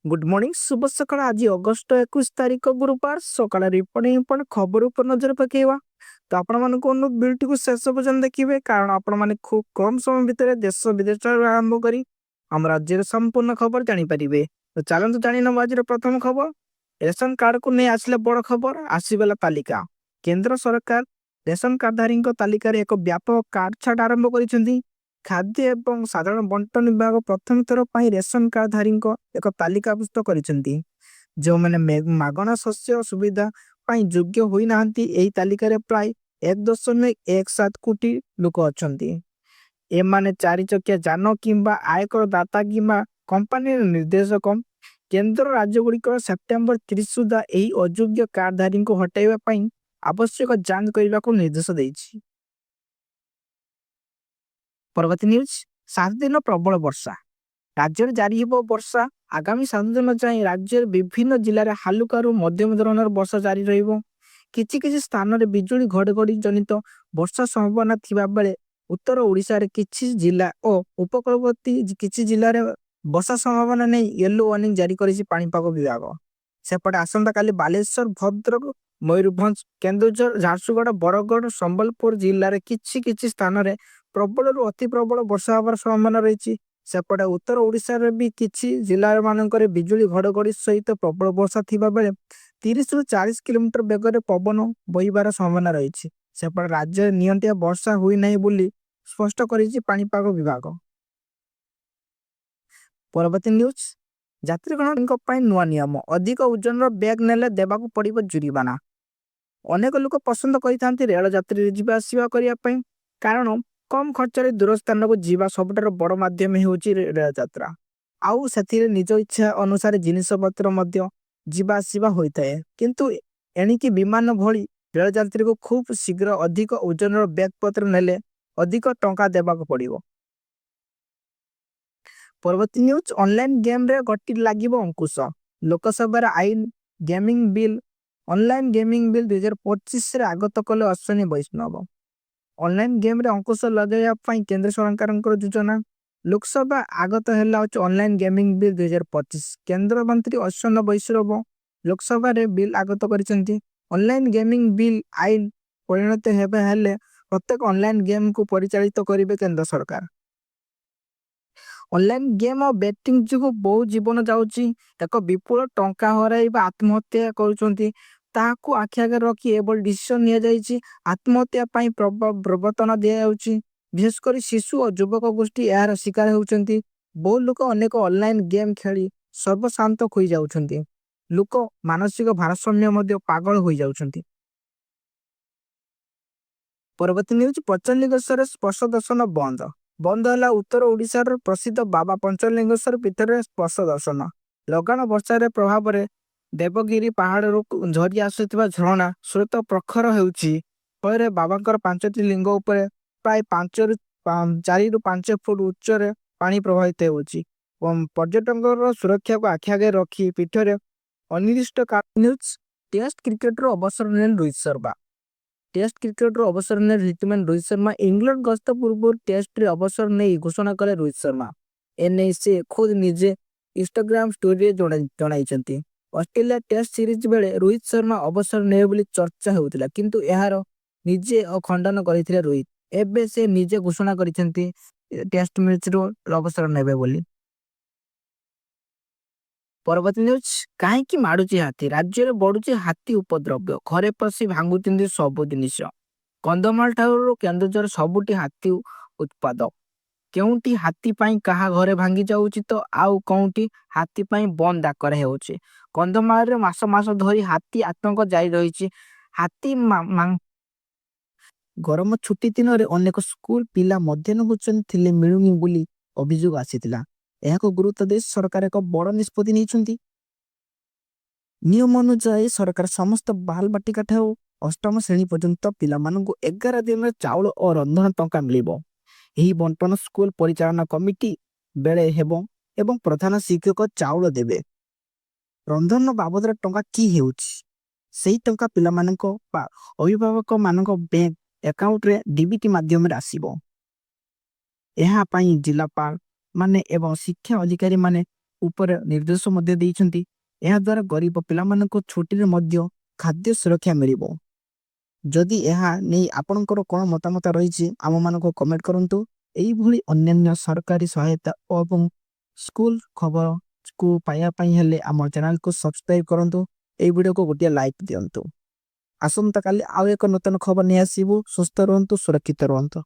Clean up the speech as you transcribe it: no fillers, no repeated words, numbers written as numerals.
Good morning, ଶୁଭ ସକାଳ। ଆଜି ଅଗଷ୍ଟ 21 ତାରିଖ, ଗୁରୁବାର। ସକାଳ ରିପୋର୍ଟ ଇମ୍ପୋର୍ଟାଣ୍ଟ ଖବର ଉପରେ ନଜର ପକେଇବା। ତ ଆପଣମାନଙ୍କୁ ଅନୁରୋଧ, ଭିଡିଓଟିକୁ ଶେଷ ପର୍ଯ୍ୟନ୍ତ ଦେଖିବେ, କାରଣ ଆପଣମାନେ ଖୁବ୍ କମ ସମୟ ଭିତରେ ଦେଶ ବିଦେଶରୁ ଆରମ୍ଭ କରି ଆମ ରାଜ୍ୟର ସମ୍ପୂର୍ଣ୍ଣ ଖବର ଜାଣିପାରିବେ। ତ ଚାଲନ୍ତୁ ଜାଣିନେବା ଆଜିର ପ୍ରଥମ ଖବର। ରେସନ କାର୍ଡକୁ ନେଇ ଆସିଲେ ବଡ଼ ଖବର, ଆସିଗଲା ତାଲିକା। କେନ୍ଦ୍ର ସରକାର ରେସନ କାର୍ଡଧାରୀଙ୍କ ତାଲିକାରେ ଏକ ବ୍ୟାପକ କାଟଛାଟ ଆରମ୍ଭ କରିଛନ୍ତି। ଖାଦ୍ୟ ଏବଂ ସାଧାରଣ ବଣ୍ଟନ ବିଭାଗ ପ୍ରଥମ ଥର ପାଇଁ ରେସନ କାର୍ଡଧାରୀଙ୍କ ଏକ ତାଲିକା ପ୍ରସ୍ତୁତ କରିଛନ୍ତି, ଯେଉଁମାନେ ମାଗଣା ଶସ୍ୟ ସୁବିଧା ପାଇଁ ଯୋଗ୍ୟ ହୋଇନାହାନ୍ତି। ଏହି ତାଲିକାରେ ପ୍ରାୟ 1.17 କୋଟି ଲୋକ ଅଛନ୍ତି। ଏମାନେ ଚାରିଚକିଆ ଯାନ କିମ୍ବା ଆୟକର ଦାତା କିମ୍ବା କମ୍ପାନୀର ନିର୍ଦ୍ଦେଶକ। କେନ୍ଦ୍ର ରାଜ୍ୟଗୁଡ଼ିକର ସେପ୍ଟେମ୍ବର 30 ସୁଦ୍ଧା ଏହି ଅଯୋଗ୍ୟ କାର୍ଡଧାରୀଙ୍କୁ ହଟାଇବା ପାଇଁ ଆବଶ୍ୟକ ଯାଞ୍ଚ କରିବାକୁ ନିର୍ଦ୍ଦେଶ ଦେଇଛି। ପରବର୍ତ୍ତୀ ନ୍ୟୁଜ୍, 7 ଦିନ ପ୍ରବଳ ବର୍ଷା। ରାଜ୍ୟରେ ଜାରି ହେବ ବର୍ଷା। ଆଗାମୀ 7 ଦିନ ଯାଏଁ ରାଜ୍ୟର ବିଭିନ୍ନ ଜିଲ୍ଲାରେ ହାଲୁକାରୁ ମଧ୍ୟମ ଧରଣର ବର୍ଷା ଜାରି ରହିବ। କିଛି କିଛି ସ୍ଥାନରେ ବିଜୁଳି ଘଡ଼ଘଡ଼ି ଜନିତ ବର୍ଷା ସମ୍ଭାବନା ଥିବା ବେଳେ ଉତ୍ତର ଓଡ଼ିଶାରେ କିଛି ଜିଲ୍ଲା ଓ ଉପକୂଳବର୍ତ୍ତୀ କିଛି ଜିଲ୍ଲାରେ ବର୍ଷା ସମ୍ଭାବନା ନେଇ ୟେଲୋ ୱାର୍ଣ୍ଣିଂ ଜାରି କରିଛି ପାଣିପାଗ ବିଭାଗ। ସେପଟେ ଆସନ୍ତାକାଲି ବାଲେଶ୍ୱର, ଭଦ୍ରକ, ମୟୂରଭଞ୍ଜ, କେନ୍ଦୁଝର, ଝାରସୁଗୁଡ଼ା, ବରଗଡ଼, ସମ୍ବଲପୁର ଜିଲ୍ଲାରେ କିଛି କିଛି ସ୍ଥାନରେ ପ୍ରବଳରୁ ଅତି ପ୍ରବଳ ବର୍ଷା ହେବାର ସମ୍ଭାବନା ରହିଛି। ସେପଟେ ଉତ୍ତର ଓଡ଼ିଶାରେ ବି କିଛି ଜିଲ୍ଲା ମାନଙ୍କରେ ବିଜୁଳି ଘଡ଼ଘଡ଼ି ସହିତ ପ୍ରବଳ ବର୍ଷା ଥିବା ବେଳେ 30ରୁ 40 କିଲୋମିଟର ବେଗରେ ପବନ ବହିବାର ସମ୍ଭାବନା ରହିଛି। ସେପଟେ ରାଜ୍ୟରେ ନିଅଣ୍ଟିଆ ବର୍ଷା ହୋଇନାହିଁ ବୋଲି ସ୍ପଷ୍ଟ କରିଛି ପାଣିପାଗ ବିଭାଗ। ପରବର୍ତ୍ତୀ ନ୍ୟୁଜ୍, ଯାତ୍ରୀଗଣଙ୍କ ପାଇଁ ନୂଆ ନିୟମ। ଅଧିକ ଓଜନର ବ୍ୟାଗ୍ ନେଲେ ଦେବାକୁ ପଡ଼ିବ ଜୁରିମାନା। ଅନେକ ଲୋକ ପସନ୍ଦ କରିଥାନ୍ତି ରେଳ ଯାତ୍ରୀରେ ଯିବା ଆସିବା କରିବା ପାଇଁ, କାରଣ କମ ଖର୍ଚ୍ଚରେ ଦୂର ସ୍ଥାନକୁ ଯିବା ସବୁଠାରୁ ବଡ଼ ମାଧ୍ୟମ ହେଉଛି ରେଳ ଯାତ୍ରା। ଆଉ ସେଥିରେ ନିଜ ଇଚ୍ଛା ଅନୁସାରେ ଜିନିଷପତ୍ର ମଧ୍ୟ ଯିବା ଆସିବା ହୋଇଥାଏ। କିନ୍ତୁ ଏଣିକି ବିମାନ ଭଳି ରେଳଯାତ୍ରୀକୁ ଖୁବ୍ ଶୀଘ୍ର ଅଧିକ ଓଜନର ବ୍ୟାଗ୍ ପତ୍ର ନେଲେ ଅଧିକ ଟଙ୍କା ଦେବାକୁ ପଡ଼ିବ। ପରବର୍ତ୍ତୀ ନ୍ୟୁଜ୍, ଅନଲାଇନ୍ ଗେମ୍ରେ ଘଟି ଲାଗିବ ଅଙ୍କୁଶ। ଲୋକସଭାରେ ଆଇନ gaming bill, online gaming bill 2025ରେ ଆଗତ କଲେ ଅଶ୍ୱିନୀ ବୈଷ୍ଣବ। ଅନଲାଇନ୍ ଗେମ୍ରେ ଅଙ୍କୁଶ ଲଗାଇବା ପାଇଁ କେନ୍ଦ୍ର ସରକାରଙ୍କର ଯୋଜନା। ଲୋକସଭା ଆଗତ ହେଲା ହେଉଛି ଅନଲାଇନ୍ ଗେମିଂ ବିଲ୍ 2025। କେନ୍ଦ୍ରମନ୍ତ୍ରୀ ଅଶ୍ୱିନୀ ବୈଷ୍ଣବ ଲୋକସଭାରେ ବିଲ୍ ଆଗତ କରିଛନ୍ତି। ଅନଲାଇନ୍ ଗେମିଂ ବିଲ୍ ଆଇନ ପରିଣତ ହେବା ହେଲେ ପ୍ରତ୍ୟେକ ଅନଲାଇନ୍ ଗେମ୍କୁ ପରିଚାଳିତ କରିବେ କେନ୍ଦ୍ର ସରକାର। ଅନଲାଇନ୍ ଗେମ୍ ଓ ବେଟିଂ ଯୋଗୁଁ ବହୁ ଜୀବନ ଯାଉଛି। ଏକ ବିପୁଳ ଟଙ୍କା ହରାଇବା ଆତ୍ମହତ୍ୟା କରୁଛନ୍ତି। ତାହାକୁ ଆଖି ଆଗରେ ରଖି ଏଭଳି ଡିସିସନ ନିଆଯାଇଛି। ଆତ୍ମହତ୍ୟା ପାଇଁ ପ୍ରବର୍ତ୍ତନ ଦିଆଯାଉଛି। ବିଶେଷ କରି ଶିଶୁ ଓ ଯୁବକ ଗୋଷ୍ଠୀ ଏହାର ଶିକାର ହେଉଛନ୍ତି। ବହୁ ଲୋକ ଅନେକ ଅନଲାଇନ୍ ଗେମ୍ ଖେଳି ସର୍ବସ୍ୱାନ୍ତ ହୋଇଯାଉଛନ୍ତି। ଲୋକ ମାନସିକ ଭାରସାମ୍ୟ ମଧ୍ୟ ପାଗଳ ହୋଇଯାଉଛନ୍ତି। ପରବର୍ତ୍ତୀ ନ୍ୟୁଜ୍, ପଞ୍ଚଲିଙ୍ଗେଶ୍ୱର ସ୍ପର୍ଶ ଦର୍ଶନ ବନ୍ଦ। ବନ୍ଦ ହେଲା ଉତ୍ତର ଓଡ଼ିଶାର ପ୍ରସିଦ୍ଧ ବାବା ପଞ୍ଚଲିଙ୍ଗେଶ୍ୱର ପୀଠରେ ସ୍ପର୍ଶ ଦର୍ଶନ। ଲଗାଣ ବର୍ଷାର ପ୍ରଭାବରେ ଦେବଗିରି ପାହାଡ଼ରୁ ଝରି ଆସୁଥିବା ଝରଣା ସ୍ରୋତ ପ୍ରଖର ହେଉଛି। ଫଳରେ ବାବାଙ୍କର ପାଞ୍ଚଟି ଲିଙ୍ଗ ଉପରେ ପ୍ରାୟ 4ରୁ 5 ଫୁଟ ଉଚ୍ଚରେ ପାଣି ପ୍ରବାହିତ ହେଉଛି ଏବଂ ପର୍ଯ୍ୟଟକଙ୍କର ସୁରକ୍ଷାକୁ ଆଖି ଆଗରେ ରଖି ପୀଠରେ ଅନିର୍ଦ୍ଦିଷ୍ଟ କାଳ। ନ୍ୟୁଜ୍, ଟେଷ୍ଟ କ୍ରିକେଟରୁ ଅବସର ନେଲେ ରୋହିତ ଶର୍ମା। ଟେଷ୍ଟ କ୍ରିକେଟରୁ ଅବସର ନେଲେ ହିଟମ୍ୟାନ ରୋହିତ ଶର୍ମା। ଇଂଲଣ୍ଡ ଗସ୍ତ ପୂର୍ବରୁ ଟେଷ୍ଟରେ ଅବସର ନେଇ ଘୋଷଣା କଲେ ରୋହିତ ଶର୍ମା। ଏନେଇ ସେ ଖୁଦ୍ ନିଜେ ଇନଷ୍ଟାଗ୍ରାମ ଷ୍ଟୋରିରେ ଜଣାଇଛନ୍ତି। ଅଷ୍ଟ୍ରେଲିଆ ଟେଷ୍ଟ ସିରିଜ ବେଳେ ରୋହିତ ଶର୍ମା ଅବସର ନେବେ ବୋଲି ଚର୍ଚ୍ଚା ହେଉଥିଲା, କିନ୍ତୁ ଏହାର ନିଜେ ଖଣ୍ଡନ କରିଥିଲେ ରୋହିତ। ଏବେ ସେ ନିଜେ ଘୋଷଣା କରିଛନ୍ତି ଟେଷ୍ଟ ମ୍ୟାଚରୁ ଅବସର ନେବେ ବୋଲି। ପରବର୍ତ୍ତୀ ନ୍ୟୁଜ୍, କାହିଁକି ମାଡୁଛି ହାତୀ? ରାଜ୍ୟରେ ବଢୁଛି ହାତୀ ଉପଦ୍ରବ। ଘରେ ପଶି ଭାଙ୍ଗୁଛନ୍ତି ସବୁ ଜିନିଷ। କନ୍ଧମାଳ ଠାରୁ କେନ୍ଦୁଝର, ସବୁଠି ହାତୀ ଉତ୍ପାତ। କେଉଁଠି ହାତୀ ପାଇଁ କାହା ଘରେ ଭାଙ୍ଗି ଯାଉଛି ତ ଆଉ କେଉଁଠି ହାତୀ ପାଇଁ ବନ୍ଦ ଡାକରା ହେଉଛି। କନ୍ଧମାଳରେ ମାସ ମାସ ଧରି ହାତୀ ଆତଙ୍କ ଜାରି ରହିଛି। ହାତୀ ଗରମ ଛୁଟି ଦିନରେ ଅନେକ ସ୍କୁଲ ପିଲା ମଧ୍ୟାହ୍ନ ଭୋଜନ ଥିଲେ ମିଳୁନି ବୋଲି ଅଭିଯୋଗ ଆସିଥିଲା। ଏହାକୁ ଗୁରୁତ୍ୱ ଦେଇ ସରକାର ଏକ ବଡ଼ ନିଷ୍ପତ୍ତି ନେଇଛନ୍ତି। ନିୟମ ଅନୁଯାୟୀ ସରକାର ସମସ୍ତ ବାଲବାଟିକା ଠାରୁ ଅଷ୍ଟମ ଶ୍ରେଣୀ ପର୍ଯ୍ୟନ୍ତ ପିଲାମାନଙ୍କୁ 11 ଦିନରେ ଚାଉଳ ଓ ରନ୍ଧନ ଟଙ୍କା ମିଳିବ। ଏହି ବଣ୍ଟନ ସ୍କୁଲ ପରିଚାଳନା କମିଟି ବେଳେ ହେବ ଏବଂ ପ୍ରଧାନ ଶିକ୍ଷକ ଚାଉଳ ଦେବେ। ରନ୍ଧନ ବାବଦରେ ଟଙ୍କା କି ହେଉଛି, ସେହି ଟଙ୍କା ପିଲାମାନଙ୍କ ବା ଅଭିଭାବକମାନଙ୍କ ବ୍ୟାଙ୍କ ଆକାଉଣ୍ଟରେ ଡିବିଟି ମାଧ୍ୟମରେ ଆସିବ। ଏହା ପାଇଁ ଜିଲ୍ଲାପାଳ ମାନେ ଏବଂ ଶିକ୍ଷା ଅଧିକାରୀମାନେ ଉପରେ ନିର୍ଦ୍ଦେଶ ମଧ୍ୟ ଦେଇଛନ୍ତି। ଏହାଦ୍ୱାରା ଗରିବ ପିଲାମାନଙ୍କୁ ଛୁଟିରେ ମଧ୍ୟ ଖାଦ୍ୟ ସୁରକ୍ଷା ମିଳିବ। ଯଦି ଏହା ନେଇ ଆପଣଙ୍କର କ'ଣ ମତାମତ ରହିଛି, ଆମମାନଙ୍କୁ କମେଣ୍ଟ କରନ୍ତୁ। ଏଇଭଳି ଅନ୍ୟାନ୍ୟ ସରକାରୀ ସହାୟତା ଏବଂ ସ୍କୁଲ ଖବରକୁ ପାଇବା ପାଇଁ ହେଲେ ଆମ ଚ୍ୟାନେଲକୁ ସବସ୍କ୍ରାଇବ କରନ୍ତୁ। ଏଇ ଭିଡ଼ିଓକୁ ଗୋଟିଏ ଲାଇକ୍ ଦିଅନ୍ତୁ। ଆସନ୍ତାକାଲି ଆଉ ଏକ ନୂତନ ଖବର ନେଇ ଆସିବୁ। ସୁସ୍ଥ ରୁହନ୍ତୁ, ସୁରକ୍ଷିତ ରୁହନ୍ତୁ।